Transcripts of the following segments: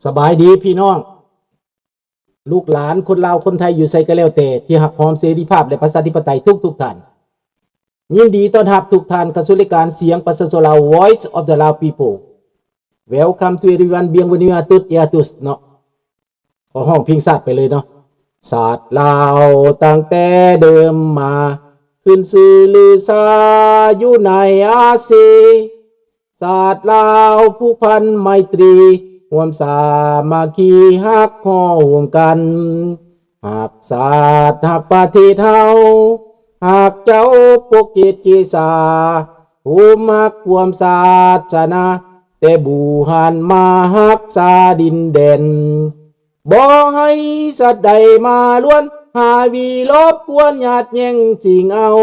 ສະບາຍດີພີ່ນ້ອງ ລູກຫຼານຄົນລາວຄົນໄທຢູ່ໃສກໍແລ້ວແຕ່ ທີ່ຮັກຫອມເສລີພາບ ແລະ ປະຊາທິປະໄຕທຸກໆທ່ານ. ຍິນດີຕ້ອນຮັບທຸກທ່ານເຂົ້າສູ່ລາຍການສຽງປະຊາຊົນລາວ Voice of the Lao People. Welcome to everyone, bienvenue à toutes et à tous ເນາະ. ຂໍຮ້ອງເພງຊາດໄປເລີຍເນາະ. ຊາດລາວຕັ້ງແຕ່ເດີມມາ ຂຶ້ນຊື່ລືຊາຢູ່ໃນອາຊີ. ຊາດລາວຜູກພັນໄມຕີ ຮ່ວມສາມັກຄີຮັກຫໍ່ຮ່ວມກັນ. ຮັກຊາດຮັກປະເທດເຮົາ ຮັກເຈົ້າປົກເກດເກສາ ໂຮມຮັກຮ່ວມສາສະໜາ ແຕ່ບູຮານມາຮັກສາດິນແດນ. ບໍ່ໃຫ້ສັດໃດມາລວນ ຫາວີລົບກວນຍາດແຍ່ງຊິງເອົາ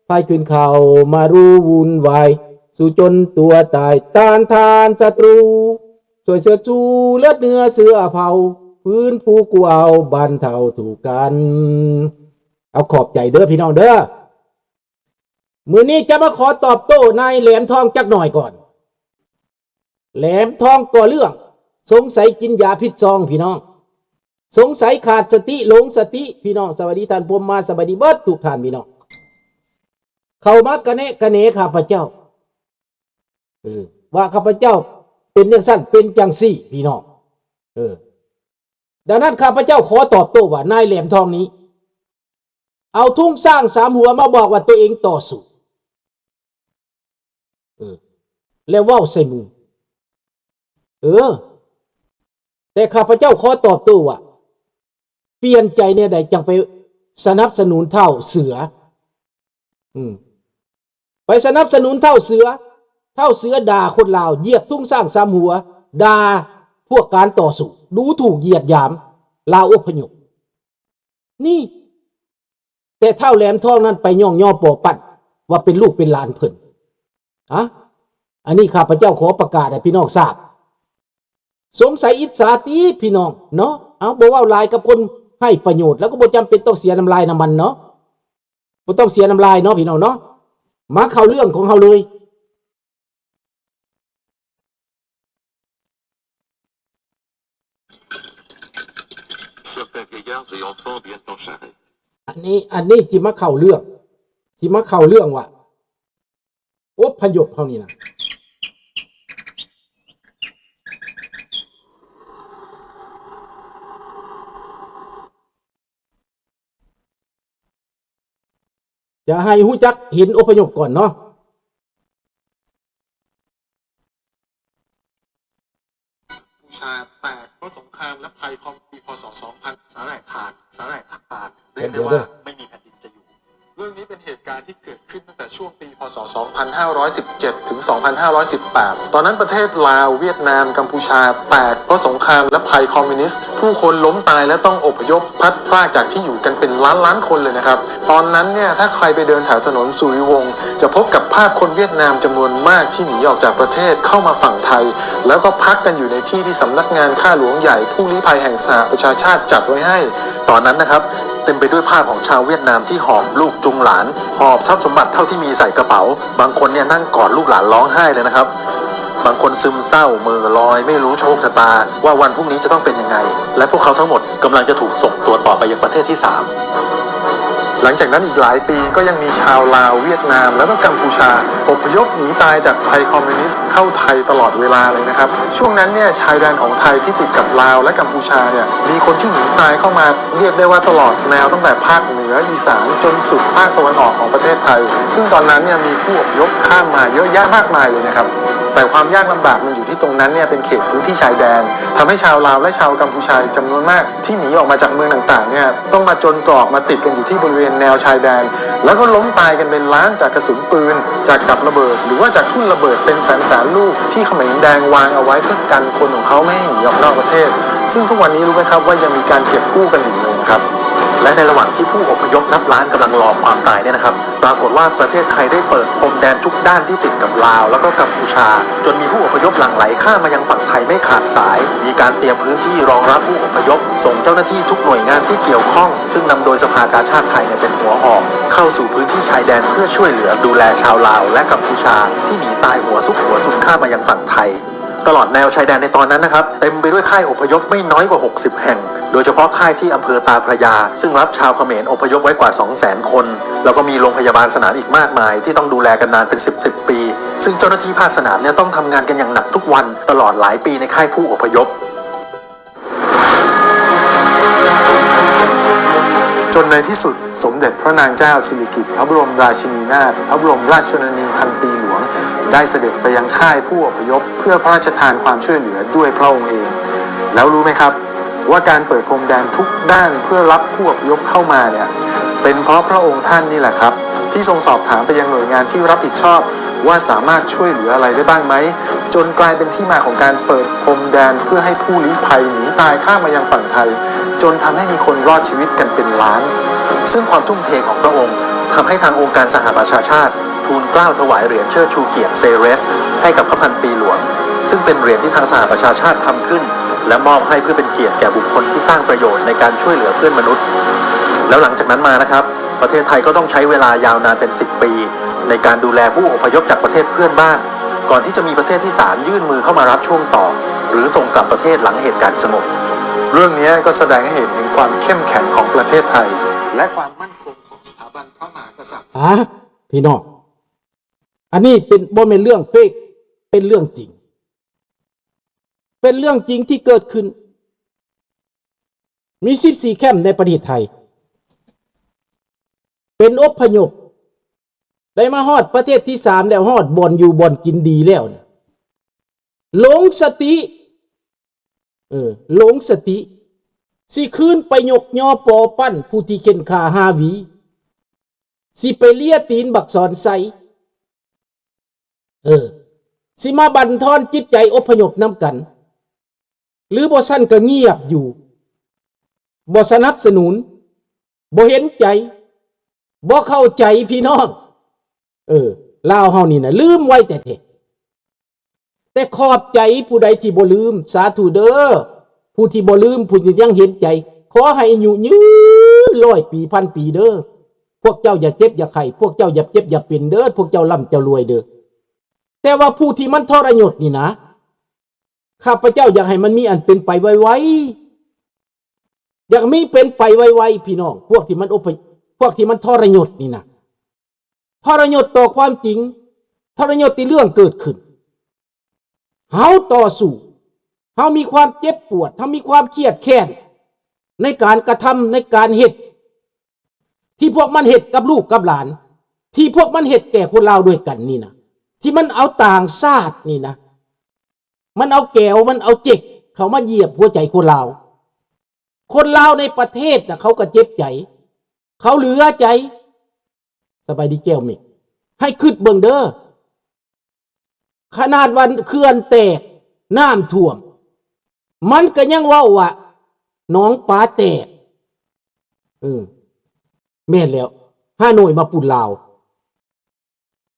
ພາຍຄືນເຂົ້າມາຮູ້ວຸ່ນວາຍ ສູ້ຈົນຕົວຕາຍຕ້ານທານສັດຕູ ຊ່ວຍເຊີດຊູເລືອດເນື້ອເຊື້ອເຜົ່າ ຟື້ນຟູກູ້ເອົາບັນເທົາທຸກກັນ. ເອົາຂອບໃຈເດີພີ່ນ້ອງເດີ. ມື້ນີ້ຈະມາຂໍຕອບໂຕ້ນາຍແຫຼມທອງຈັກໜ່ອຍກ່ອນ. ແຫຼມທອງກໍ່ເລື່ອງ ສົງໄສກິນຢາຜິດຊອງພີ່ນ້ອງ ສົງໄສຂາດສະຕິຫຼົງສະຕິພີ່ນ້ອງ. ສະບາຍດີທ່ານພົມມາ ສະບາຍດີເບິດທຸກທ່ານພີ່ນ້ອງ. ເຂົ້າມາກະແນະກະແໜຂ້າພະເຈົ້າ ເອີ ວ່າຂ້າພະເຈົ້າເປັນຈັ່ງຊັ້ນເປັນຈັ່ງຊີ້ພີ່ນ້ອງ ເອີ. ດັ່ງນັ້ນຂ້າພະເຈົ້າຂໍຕອບໂຕ້ວ່າ ນາຍແຫຼມທອງນີ້ ເອົາທຸງຊ້າງສາມຫົວມາບອກວ່າຕົວເອງຕໍ່ສູ້ ເອີ ແລ້ວເວົ້າໃສ່ໝູ່ ເອີ ແຕ່ຂ້າພະເຈົ້າຂໍຕອບໂຕ້ວ່າ ປ່ຽນໃຈແນວໃດຈັ່ງໄປສະໜັບສະໜູນທ້າວເສືອ? ອືມ ໄປສະໜັບສະໜູນທ້າວເສືອ. ທ້າວເສືອດ່າຄົນລາວ ຢຽບທຸງຊ້າງສາມຫົວ ດ່າພວກການຕໍ່ສູ້ ດູຖູກຢຽດຫຍາມລາວອົບພະຍົບ ນີ້ ແຕ່ທ້າວແຫຼມທອງນັ້ນໄປຍ້ອງຍໍປໍປັ້ນວ່າເປັນລູກເປັນຫຼານເພິ່ນ. ອະ ອັນນີ້ຂ້າພະເຈົ້າຂໍປະກາດໃຫ້ພີ່ນ້ອງຊາບ. ສົງໄສອິດສາຕິພີ່ນ້ອງເນາະ. ເອົາ ບໍ່ເວົ້າຫຼາຍກັບຄົນໄຮ້ປະໂຫຍດ ແລ້ວກໍບໍ່ຈຳເປັນຕ້ອງເສຍນ້ຳລາຍນ້ຳມັນເນາະ ບໍ່ຕ້ອງເສຍນ້ຳລາຍເນາະພີ່ນ້ອງເນາະ. ມາເຂົ້າເລື່ອງຂອງເຮົາເລີຍ. Certains vieillards et enfants viennent en charrette. ອັນນີ້ ອັນນີ້ທີ່ມາເຂົ້າເລື່ອງ ທີ່ມາເຂົ້າເລື່ອງວ່າ ອົບພະຍົບເຮົານີ້ນະ. ຈະໃຫ້ຮູ້ຈັກເຫັນອົບພະຍົບກ່ອນເນາະ. ບູຊາແຕກເພາະສົງຄາມ ແລະ ໄພຄອມ ປີ ພ.ສ. ສອງພັນ ສາຫຼ່າຍຂາດ ສາຫຼ່າຍຂາດ ເອີ້ນໄດ້ວ່າ ເອີ ໄມ່ມີແຜ່ນດິນຈະຢູ່. ເລື່ອງນີ້ເປັນເຫດການທີ່ເກີດຂຶ້ນຕັ້ງແຕ່ຊ່ວງປີ ພ.ສ. ສອງພັນຫ້າຮ້ອຍສິບເຈັດ ເຖິງ ສອງພັນຫ້າຮ້ອຍສິບແປດ. ຕອນນັ້ນປະເທດລາວ, ຫວຽດນາມ, ກຳພູຊາ ແຕກເພາະສົງຄາມ ແລະ ໄພຄອມມິວນິດ. ຜູ້ຄົນລົ້ມຕາຍ ແລະ ຕ້ອງອົບພະຍົບພັດພຣາກຈາກທີ່ຢູ່ກັນເປັນລ້ານໆຄົນເລີຍນະຄັບ. ຕອນນັ້ນເນ່ຍ ຖ້າໃຄໄປເດີນແຖວຖະໜົນສຸລິວົງ ຈະພົບກັບພາບຄົນຫວຽດນາມຈຳນວນມາກທີ່ໜີອອກຈາກປະເທດເຂົ້າມາຝັ່ງໄທ ແລ້ວກໍພັກກັນຢູ່ໃນທີ່ທີ່ສຳນັກງານຂ້າຫຼວງໃຫຍ່ຜູ້ລີ້ໄພແຫ່ງສະຫະປະຊາຊາດຈັດໄວ້ໃຫ້. ຕອນນັ້ນນະຄັບ ເຕັມໄປດ້ວຍພາບຂອງຊາວຫວຽດນາມທີ່ຫອບລູກຈູງຫຼານ ຫອບຊັບສົມບັດເທົ່າທີ່ມີໃສ່ກະເປົາ. ບາງຄົນເນ່ຍນັ່ງກອດລູກຫຼານຮ້ອງໄຫ້ເລີຍນະຄັບ. ບາງຄົນຊຶມເສົ້າເໝີລອຍ ໄມ່ຮູ້ໂຊກຊະຕາວ່າວັນພລຸ່ງນີ້ຈະຕ້ອງເປັນຍັງໄງ ແລະ ພວກເຂົາທັງໝົດກຳລັງຈະຖືກສົ່ງຕົວຕໍ່ໄປຍັງປະເທດທີສາມ. ຫຼັງຈາກນັ້ນອີກຫຼາຍປີກໍຍັງມີຊາວລາວ, ຫວຽດນາມ ແລະ ກໍກຳພູຊາອົບພະຍົບໜີຕາຍຈາກໄພຄອມມິວນິດເຂົ້າໄທຕະຫຼອດເວລາເລີຍນະຄັບ. ຊ່ວງນັ້ນເນ່ຍ ຊາຍແດນຂອງໄທທີ່ຕິດກັບລາວ ແລະ ກຳພູຊາເນ່ຍ ມີຄົນທີ່ໜີຕາຍເຂົ້າມາ ຮຽກໄດ້ວ່າຕະຫຼອດແນວຕັ້ງແຕ່ພາກເໜືອ, ອີສານ ຈົນສຸດພາກຕາເວັນອອກຂອງປະເທດໄທ, ຊຶ່ງຕອນນັ້ນເນ່ຍມີຜູ້ອົບພະຍົບຂ້າມມາເຍອະແຍະມາກມາຍເລີຍນະຄັບ. ແຕ່ຄວາມຍາກລຳບາກມັນຢູ່ທີ່ຕົງນັ້ນເນ່ຍເປັນເຂດພື້ນທີ່ຊາຍແດນ, ທຳໃຫ້ຊາວລາວ ແລະ ຊາວກຳພູຊາອີກຈຳນວນມາກທີ່ໜີອອກມາຈາກເມືອງຕ່າງໆເນ່ຍ ຕ້ອງມາຈົນຕຣອກມາຕິດກັນຢູ່ທີ່ບໍລິເວນແນວຊາຍແດນ, ແລ້ວກໍລົ້ມຕາຍກັນເປັນລ້ານຈາກກະສຸນປືນ, ຈາກກັບລະເບີດ ຫຼືວ່າຈາກທຸ່ນລະເບີດເປັນແສນໆລູກທີ່ຂະເໝນແດງວາງເອົາໄວ້ເພື່ອກັນຄົນຂອງເຂົາໄມ່ໃຫ້ໜີອອກນອກປະເທດ. ຊຶ່ງທຸກວັນນີ້ຮູ້ໄໝຄັບວ່າຍັງມີການເກັບກູ້ກັນຢູ່ເລີຍນະຄັບ. ແລະ ໃນລະຫວ່າງທີ່ຜູ້ອົບພະຍົບນັບລ້ານກຳລັງລໍຄວາມຕາຍເນ່ຍນະຄັບ ປາກົດວ່າປະເທດໄທໄດ້ເປີດພົມແດນທຸກດ້ານທີ່ຕິດກັບລາວ ແລ້ວກໍກຳພູຊາ, ຈົນມີຜູ້ອົບພະຍົບຫຼັ່ງໄຫຼຂ້າມມາຍັງຝັ່ງໄທໄມ່ຂາດສາຍ. ມີການຕຽມພື້ນທີ່ຮອງຮັບຜູ້ອົບພະຍົບ, ສົ່ງເຈົ້າໜ້າທີ່ທຸກໜ່ວຍງານທີ່ກ່ຽວຂ້ອງ, ຊຶ່ງນຳໂດຍສະພາກາຊາດໄທເປັນຫົວຫອກ, ເຂົ້າສູ່ພື້ນທີ່ຊາຍແດນເພື່ອຊ່ວຍເຫຼືອດູແລຊາວລາວ ແລະ ກຳພູຊາທີ່ໜີຕາຍຫົວຊຸກຫົວຊຸນຂ້າມມາຍັງຝັ່ງໄທ. ตลอดแนวชายแดนในตอนนั้นนะครับ เต็มไปด้วยค่ายอพยพไม่น้อยกว่า หกสิบ แห่ง โดยเฉพาะค่ายที่อำเภอตาพระยา ซึ่งรับชาวเขมรอพยพไว้กว่า สองแสน คน แล้วก็มีโรงพยาบาลสนามอีกมากมายที่ต้องดูแลกันนานเป็นสิบสิบปี ซึ่งเจ้าหน้าที่ภาคสนามเนี่ยต้องทำงานกันอย่างหนักทุกวันตลอดหลายปีในค่ายผู้อพยพ จนในที่สุด สมเด็จพระนางเจ้าสิริกิติ์ พระบรมราชินีนาถ พระบรมราชชนนีพันปีหลวง ได้เสด็จไปยังค่ายผู้อพยพ เพื่อพระราชทานความช่วยเหลือด้วยพระองค์เอง แล้วรู้ไหมครับ ว่าการเปิดพรมแดนทุกด้านเพื่อรับผู้อพยพเข้ามาเนี่ย เป็นเพราะพระองค์ท่านนี่แหละครับ ที่ทรงสอบถามไปยังหน่วยงานที่รับผิดชอบ ว่าสามารถช่วยเหลืออะไรได้บ้างไหม จนกลายเป็นที่มาของการเปิดพรมแดนเพื่อให้ผู้ลี้ภัยหนีตายข้ามมายังฝั่งไทย จนทำให้มีคนรอดชีวิตกันเป็นล้าน ซึ่งความทุ่มเทของพระองค์ทำให้ทางองค์การสหประชาชาติ ทูลเกล้าถวายเหรียญเชิดชูเกียรติเซเรส ให้กับพระพันปีหลวง ซึ่งเป็นเหรียญที่ทางสหประชาชาติทำขึ้น และมอบให้เพื่อเป็นเกียรติแก่บุคคลที่สร้างประโยชน์ในการช่วยเหลือเพื่อนมนุษย์ แล้วหลังจากนั้นมานะครับ ประเทศไทยก็ต้องใช้เวลายาวนานเป็น สิบ ปี ในการดูแลผู้อพยพจากประเทศเพื่อนบ้าน ก่อนที่จะมีประเทศที่สามยื่นมือเข้ามารับช่วงต่อ หรือส่งกลับประเทศหลังเหตุการณ์สงบ เรื่องนี้ก็แสดงให้เห็นถึงความเข้มแข็งของประเทศไทย และความมั่นคงของสถาบันพระมหากษัตริย์ ฮะ พี่น้อง อันนี้เป็น บ่แม่นเรื่องเฟก เป็นเรื่องจริง เป็นเรื่องจริงที่เกิดขึ้น มี สิบสี่ แคมป์ในประเทศไทย เป็นอพยพ ได้มาฮอดประเทศที่สามแล้ว ฮอดบ่อนอยู่บ่อนกินดีแล้วนะ หลงสติ เออ หลงสติ สิคืนไปยกยอปอปั้นผู้ที่เข็นฆ่าฮาวี สิไปเลียตีนบักสอนไซ เออ สิมาบั่นทอนจิตใจอพยพนำกัน หรือบ่ซั้นก็เงียบอยู่ บ่สนับสนุน บ่เห็นใจ บ่เข้าใจพี่น้อง เออ ลาวเฮานี่นะลืมไวแท้ๆ แต่ขอบใจผู้ใดที่บ่ลืม สาธุเด้อ ผู้ที่บ่ลืม ผู้ที่ยังเห็นใจ ขอให้อายุยืนร้อยปี พันปีเด้อ พวกเจ้าอย่าเจ็บอย่าไข้ พวกเจ้าอย่าเจ็บอย่าเป็นเด้อ พวกเจ้าร่ำเจ้ารวยเด้อ แต่ว่าผู้ที่มันทรยศนี่นะ ข้าพเจ้าอยากให้มันมีอันเป็นไปไวๆ อยากมีเป็นไปไวๆ พี่น้อง พวกที่มันอพย- พวกที่มันทรยศนี่นะ ทรยศต่อความจริง ทรยศที่เรื่องเกิดขึ้น เฮาต่อสู้ เฮามีความเจ็บปวด เฮามีความเครียดแค้น ในการกระทำ ในการเฮ็ด ที่พวกมันเฮ็ดกับลูกกับหลาน ที่พวกมันเฮ็ดแก่คนลาวด้วยกันนี่นะ ที่มันเอาต่างชาตินี่นะ มันเอาแกว มันเอาเจ็กเข้ามาเหยียบหัวใจคนลาว คนลาวในประเทศนะ เขาก็เจ็บใจ เขาเหลือใจ สบายดีแก้วเม็ก ให้คิดเบิ่งเด้อ ขนาดว่าเขื่อนแตก น้ำท่วม มันก็ยังเว้าว่าหนองปลาแตก เออ แม่นแล้ว ฮานอยมาปูนลาว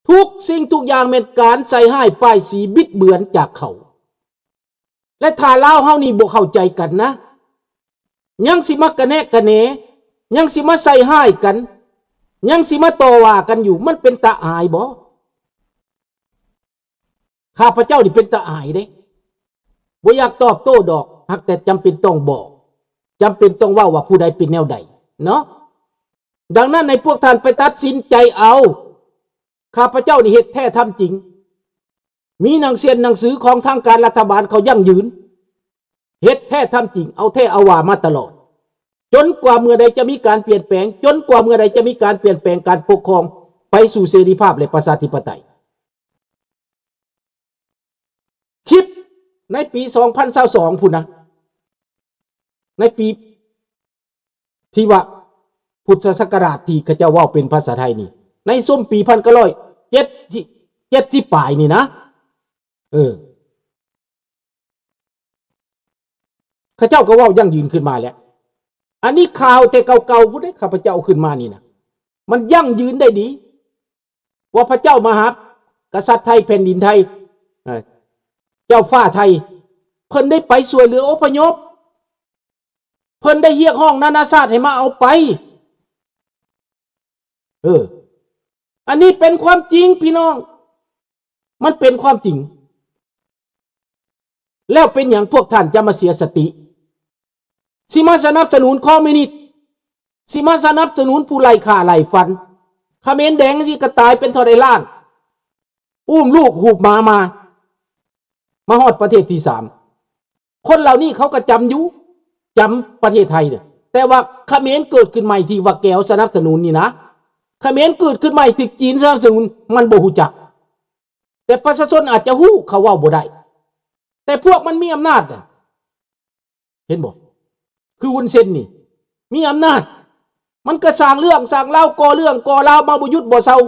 ทุกสิ่งทุกอย่างแม่นการใส่ร้ายป้ายสีบิดเบือนจากเขา และถ้าลาวเฮานี่บ่เข้าใจกันนะ ยังสิมากะแนะกะแหน ยังสิมาใส่ร้ายกัน ยังสิมาต่อว่ากันอยู่ มันเป็นตาอายบ่ ข้าพเจ้านี่เป็นตาอายเด้ บ่อยากตอบโต้ดอก หากแต่จำเป็นต้องบอก จำเป็นต้องเว้าว่าผู้ใดเป็นแนวใดเนาะ ดังนั้นให้พวกท่านไปตัดสินใจเอา ข้าพเจ้านี่เฮ็ดแท้ทำจริง มีหนังเซ็นหนังสือของทางการรัฐบาลเขายั่งยืน เฮ็ดแท้ทำจริง เอาแท้เอาว่ามาตลอด จนกว่าเมื่อใดจะมีการเปลี่ยนแปลง จนกว่าเมื่อใดจะมีการเปลี่ยนแปลงการปกครองไปสู่เสรีภาพและประชาธิปไตย คลิปในปีสองพันซาวสองพุ้นนะ ในปีที่ว่าพุทธศักราชที่เขาเจ้าเว้าเป็นภาษาไทยนี่ ในซุมปีพันเก้าร้อยเจ็ดสิบ เจ็ดสิบปลายนี่นะ เออ เขาเจ้าก็เว้ายั่งยืนขึ้นมาแล้ว อันนี้ข่าวแต่เก่าๆพุ้นเด้ ข้าพเจ้าเอาขึ้นมานี่นะ มันยั่งยืนได้ดี ว่าพระเจ้ามหากษัตริย์ไทยแผ่นดินไทย เอ่อ เจ้าฟ้าไทย เพิ่นได้ไปช่วยเหลืออพยพ เพิ่นได้เรียกร้องนานาชาติให้มาเอาไป เออ อันนี้เป็นความจริงพี่น้อง มันเป็นความจริง ແລ້ວເປັນຫຍັງພວກທ່ານຈະມາເສຍສະຕິ? ຊິມາສະໜັບສະໜູນຄອມມິວນິດ, ຊິມາສະໜັບສະໜູນຜູ້ໄລ່ຂ້າໄລ່ຟັນ. ຂະເໝນແດງນີ້ກະຕາຍເປັນເທົ່າໃດລ້ານ, ອຸ້ມລູກຫູບໝາມາ, ມາຮອດປະເທດທີສາມ. ຄົນເຫຼົ່ານີ້ເຂົາກະຈຳຢູ່, ຈຳປະເທດໄທເດ້. ແຕ່ວ່າຂະເໝນເກີດຂຶ້ນໃໝ່ທີ່ວ່າແກວສະໜັບສະໜູນນີ້ນະ, ຂະເໝນເກີດຂຶ້ນໃໝ່ທີ່ຈີນສະໜັບສະໜູນ, ມັນບໍ່ຮູ້ຈັກ. ແຕ່ປະຊາຊົນອາດຈະຮູ້, ເຂົາເວົ້າບໍ່ໄດ້. ແຕ່ພວກມັນມີອຳນາດນະ. ເຫັນບໍ່? ຄືຮຸນເຊັນນີ້ ມີອຳນາດ, ມັນກະສ້າງເລື່ອງສ້າງລາວ, ກໍ່ເລື່ອງກໍ່ລາວມາບໍ່ຢຸດບໍ່ເຊົາ.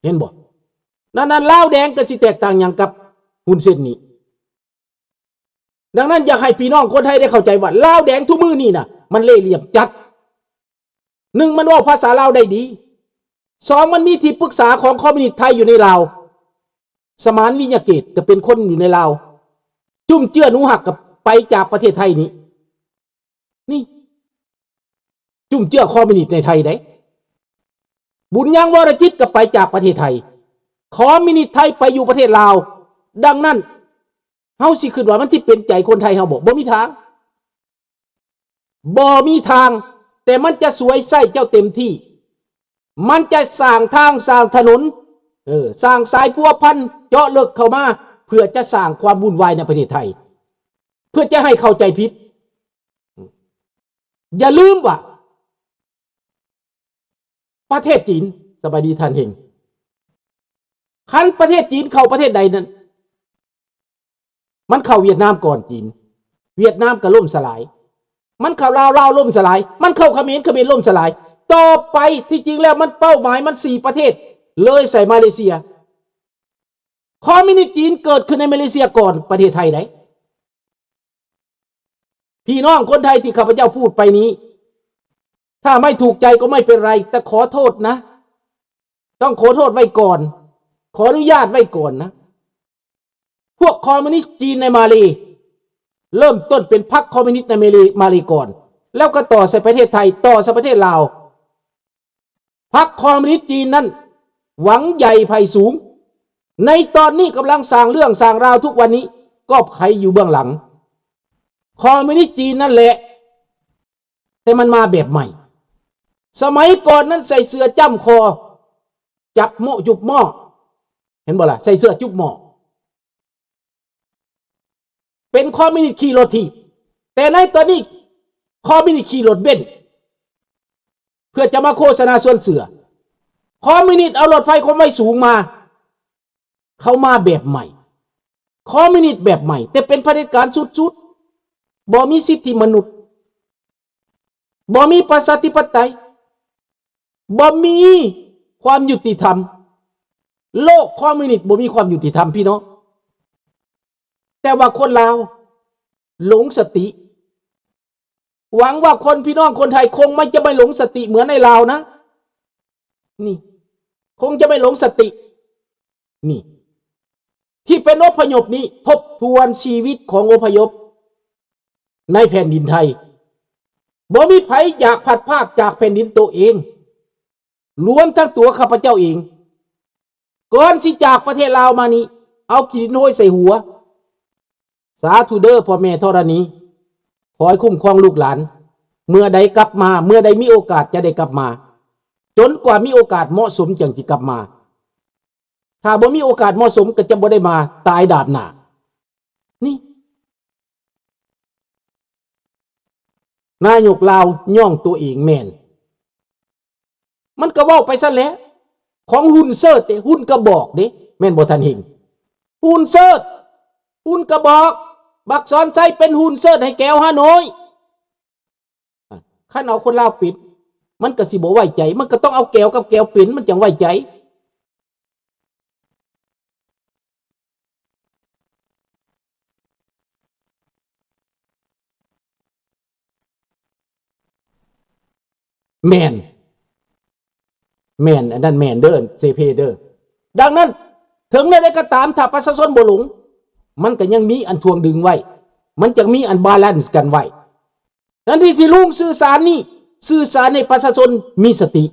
ເຫັນບໍ່? ນັ້ນ ນັ້ນ ລາວແດງກະຊິແຕກຕ່າງຫຍັງກັບຮຸນເຊັນນີ້? ດັ່ງນັ້ນ ຢາກໃຫ້ພີ່ນ້ອງຄົນໄທໄດ້ເຂົ້າໃຈວ່າ ລາວແດງທຸກມື້ນີ້ນະ ມັນເລ່ຫຼ່ຽມຈັດ. ໜຶ່ງ ມັນເວົ້າພາສາລາວໄດ້ດີ. ສອງ ມັນມີທີ່ປຶກສາຂອງຄອມມິວນິດໄທຢູ່ໃນລາວ, ສະໝານ ວິຍະເກດ ກະເປັນຄົນຢູ່ໃນລາວ. ຈຸ້ມເຈືອ ໜູຮັກ ກະໄປຈາກປະເທດໄທນີ້. ນີ້ ຈຸ້ມເຈືອຄອມມິວນິດໃນໄທເດ້. ບຸນຍັງ ວໍລະຈິດ ກະໄປຈາກປະເທດໄທ. ຄອມມິວນິດໄທໄປຢູ່ປະເທດລາວ. ດັ່ງນັ້ນ ເຮົາຊິຄິດວ່າມັນຊິເປັນໃຈຄົນໄທເຮົາບໍ່? ບໍ່ມີທາງ. ບໍ່ມີທາງ, ແຕ່ມັນຈະສວຍໃຊ້ເຈົ້າເຕັມທີ່. ມັນຈະສ້າງທາງສ້າງຖະໜົນ, ເອີ, ສ້າງສາຍພົວພັນເຈາະເລິກເຂົ້າມາ ເພື່ອຈະສ້າງຄວາມວຸ່ນວາຍໃນປະເທດໄທ, ເພື່ອຈະໃຫ້ເຂົ້າໃຈຜິດ. ຢ່າລືມວ່າ ປະເທດຈີນ, ສະບາຍດີທ່ານເຮັງ, ຄັນປະເທດຈີນເຂົ້າປະເທດໃດນັ້ນ ມັນເຂົ້າຫວຽດນາມກ່ອນຈີນ, ຫວຽດນາມກະລົ້ມສະຫຼາຍ, ມັນເຂົ້າລາວ, ລາວລົ້ມສະຫຼາຍ, ມັນເຂົ້າຂະເໝນ, ຂະເໝນລົ້ມສະຫຼາຍ. ຕໍ່ໄປທີ່ຈິງແລ້ວມັນເປົ້າໝາຍມັນສີ່ປະເທດ ເລີຍໃສ່ມາເລເຊຍ. ຄອມມິວນິດຈີນເກີດຂຶ້ນໃນມາເລເຊຍກ່ອນປະເທດໄທໃດ. ພີ່ນ້ອງຄົນໄທທີ່ຂ້າພະເຈົ້າພູດໄປນີ້ ຖ້າໄມ່ຖືກໃຈກໍໄມ່ເປັນໄລ, ແຕ່ຂໍໂທດນະ, ຕ້ອງຂໍໂທດໄວ້ກ່ອນ, ຂໍອະນຸຍາດໄວ້ກ່ອນນະ. ພວກຄອມມິວນິດຈີນໃນມາເລ ເລີ່ມຕົ້ນເປັນພັກຄອມມິວນິດໃນມາເລ, ມາເລກ່ອນ, ແລ້ວກໍຕໍ່ໃສ່ປະເທດໄທ, ຕໍ່ໃສ່ປະເທດລາວ. ພັກຄອມມິວນິດຈີນນັ້ນຫວັງໃຫຍ່ໃຝ່ສູງ, ໃນຕອນນີ້ກຳລັງສ້າງເລື່ອງສ້າງລາວທຸກວັນນີ້ ກໍໃຜຢູ່ເບື້ອງຫຼັງ? ຄອມມິວນິດຈີນນັ້ນແຫຼະ, ແຕ່ມັນມາແບບໃໝ່. ສະໄໝກ່ອນນັ້ນໃສ່ເສື້ອຈ້ຳຄໍ, ຈັບໂມະຈຸບໝໍ້, ເຫັນບໍ່ລະ? ໃສ່ເສື້ອຈຸບໝໍ້. ເປັນຄອມມິວນິດຂີ່ລົດຖີບ, ແຕ່ໃນຕອນນີ້ຄອມມິວນິດຂີ່ລົດເບັນ ເພື່ອຈະມາໂຄສະນາສວນເສືອ. ຄອມມິວນິດເອົາລົດໄຟຄວາມໄວສູງມາ, ເຂົາມາແບບໃໝ່, ຄອມມິວນິດແບບໃໝ່, ແຕ່ເປັນຜະເດັດການສຸດໆ, ບໍ່ມີສິດທິມະນຸດ. ບໍ່ມີປະຊາທິປະໄຕ, ບໍ່ມີຄວາມຍຸຕິທຳ. ໂລກຄອມມິວນິດບໍ່ມີຄວາມຍຸຕິທຳ ພີ່ນ້ອງ. ແຕ່ວ່າຄົນລາວຫຼົງສະຕິ. ຫວັງວ່າຄົນ ພີ່ນ້ອງຄົນໄທຄົງຈະໄມ່ຫຼົງສະຕິເໝືອນໃນລາວນະ. ນີ້ ຄົງຈະໄມ່ຫຼົງສະຕິ. ນີ້ ທີ່ເປັນອົບພະຍົບນີ້ ທົບທວນຊີວິດຂອງອົບພະຍົບໃນແຜ່ນດິນໄທ. ບໍ່ມີໃຜຢາກພັດພາກຈາກແຜ່ນດິນໂຕເອງ, ລວມທັງຕົວຂ້າພະເຈົ້າເອງ. ກ່ອນຊິຈາກປະເທດລາວມານີ້ ເອົາຂີ້ດິນໂຮຍໃສ່ຫົວ. ສາທຸເດີພໍ່ແມ່ທໍລະນີ, ຂໍໃຫ້ຄຸ້ມຄອງລູກຫຼານ. ເມື່ອໃດກັບມາ, ເມື່ອໃດມີໂອກາດຈະໄດ້ກັບມາ, ຈົນກວ່າມີໂອກາດເໝາະສົມຈຶ່ງຊິກັບມາ. ຖ້າບໍ່ມີໂອກາດເໝາະສົມກໍຈະບໍ່ໄດ້ມາ, ຕາຍດາບໜ້າ. ນີ້ ນາຍົກລາວຍ້ອງຕົວເອງແມ່ນ, ມັນກໍເວົ້າໄປຊັ້ນແຫຼະ. ຂອງຮຸນເຊີດເດ້, ຮຸນກະບອກເດ້, ແມ່ນບໍ່ທ່ານເຮັງ? ຮຸນເຊີດ, ຮຸນກະບອກ. ບັກສອນໄຊເປັນຮຸນເຊີດໃຫ້ແກວຮ່າໂນ້ຍ. ຄັນເອົາຄົນລາວເປັນ ມັນກໍຊິບໍ່ໄວ້ໃຈ, ມັນກໍຕ້ອງເອົາແກວກັບແກວເປັນ ມັນຈັ່ງໄວ້ໃຈ. ແມ່ນ, ແມ່ນ, ອັນນັ້ນແມ່ນເດີ, ເຊເພເດີ. ດັ່ງນັ້ນ ເຖິງແນວໃດກໍຕາມ, ຖ້າປະຊາຊົນບໍ່ຫຼົງ, ມັນກໍຍັງມີອັນຖ່ວງດຶງໄວ້, ມັນຈະມີອັນບາລານກັນໄວ້. ນັ້ນທີ່ ທີ່ລຸງສື່ສານນີ້, ສື່ສານໃຫ້ປະຊາຊົນມີສະຕິ.